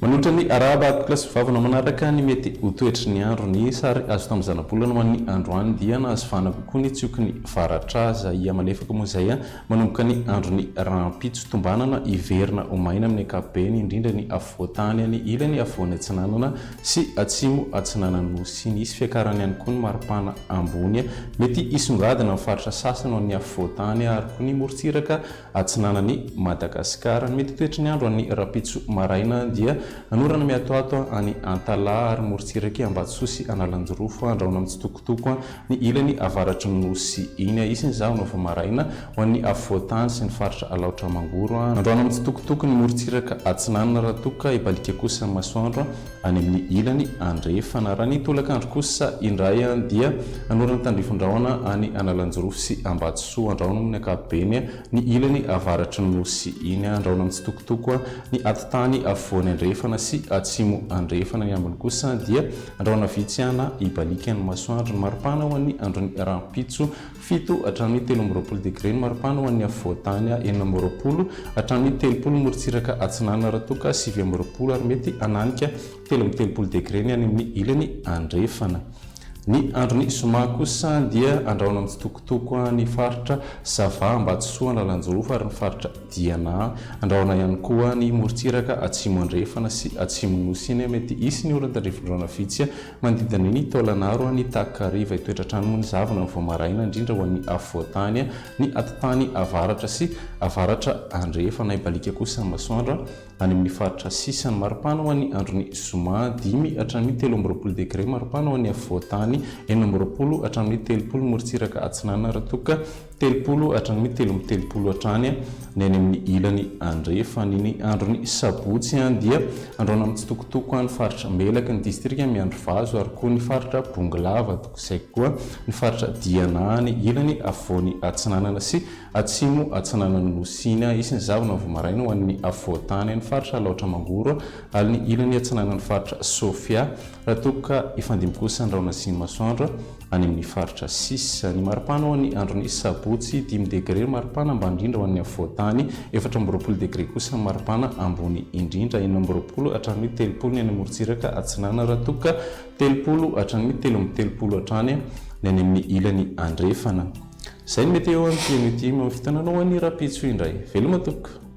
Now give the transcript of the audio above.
Manolotra ny arahaba atokla sy vavona manaraka ny mety ho toetry ny andro. Ny sary azo tamin'ny zanabolana ho an'ny androany dia nahazo vahana kokoa ny tsioky ny varatraza. Hihamalefaka moa izay manomboka ny andron'ny rahampitso. Tombanana hiverina ho maina amin'ny ankapobeny, indrindra ny afovoantany, ny ilany afovoany atsinanana sy atsimo atsinanan'ny Nosy. Nisy fiakarany ihany koa ny maripana ambony. Mety hisongadina amin'ny faritra sasany ho an'ny afovoantany ary koa ny morontsiraka atsinanan'i Madagasikara. Ny mety toetry ny andro any rahampitso maraina dia hanorana miatoato any Antalaha ary morontsirak'i Ambatosoa sy Analanjirofo, andrahona mitsitokotoko ny ilany avaratry ny Nosy iny. Hisy ny zahona vao maraina ho an'ny afovoantany sy ny faritra Alaotra Mangoro. Andrahona mitsitokotoko ny morontsiraka atsinanana raha toa ka hibaliaka kosa ny masoandro any amin'ny ilany andrefana. Raha ny tolakandro kosa indray dia hanorana tandrifin-drahona any Analanjirofo sy Ambatosoa. Andrahona amin'ny ankapobeny ny ilany avaratry ny Nosy iny. Andrahona mitsitokotoko ny atitany afovoany andrefana sy atsimo andrefana. Ny ambiny kosa dia andrahona vitsy na hibaliaka ny masoandro. Ny maripana ho an'ny andron'ny rahampitso, 7 hatramin'ny 23 degre ny maripana ho an'ny afovoantany, 26 hatramin'ny 30 ny morontsiraka atsinanana raha toa ka 29 ary mety hananika 33 degre ny any amin'ny ilany andrefana. Ny andron'ny zoma kosa dia andrahona mitsitokotoko ny faritra Sava, Ambatosoa, Analanjirofo ary ny faritra Diana. Andrahona ihany koa ny morontsiraka atsimo andrefana sy atsimo Nosy iny. Mety hisy ny orana tandrifindrahona vitsy manodidina ny Taolagnaro, ny takariva. Hitoetra hatrany moa ny zavona vao maraina, indrindra ho an'ny afovoantany, ny atitany avaratra sy avaratra andrefana. Hibaliaka kosa ny masoandro any amin'ny faritra sisa. Ny maripana ho an'ny andron'ny zoma, 5 hatramin'ny 23 degre maripana ho an'ny afovoantany, 26 hatramin'ny 30 ny morontsiraka atsinanana raha toa ka 30 hatramin'ny 33 hatrany ny any amin'ny ilany andrefana. Ny andron'ny sabotsy dia andraona mitsitokotoko ny faritra Melaky, ny distrika Miandrivazo ary koa ny faritra Bongolava, toa izay koa ny faritra Diana, ny ilany afovoany atsinanana sy atsimo atsinanan'ny Nosy iny. Hisy ny zavona vao maraina ho an'ny afovoantany, ny faritra Alaotra Mangoro ary ny ilany atsinanan'ny faritra Sofia raha toa ka hifandimby kosa ny rahona sy ny masoandro any amin'ny faritra sisa. Ny maripana ho an'ny andron'ny sabotsy, 5 degre ny maripana ambany indrindra ho an'ny afovoantany, 24 degre kosa ny maripana ambony indrindra, 26 hatramin'ny 30 ny any amorontsiraka atsinanana raha toa ka 30 hatramin'ny 33 hatrany ny any amin'ny ilany andrefana. Izay no mety eo amin'ity anio ity. Mahavita nanao an'ny rahampitso indray. Veloma tompoko.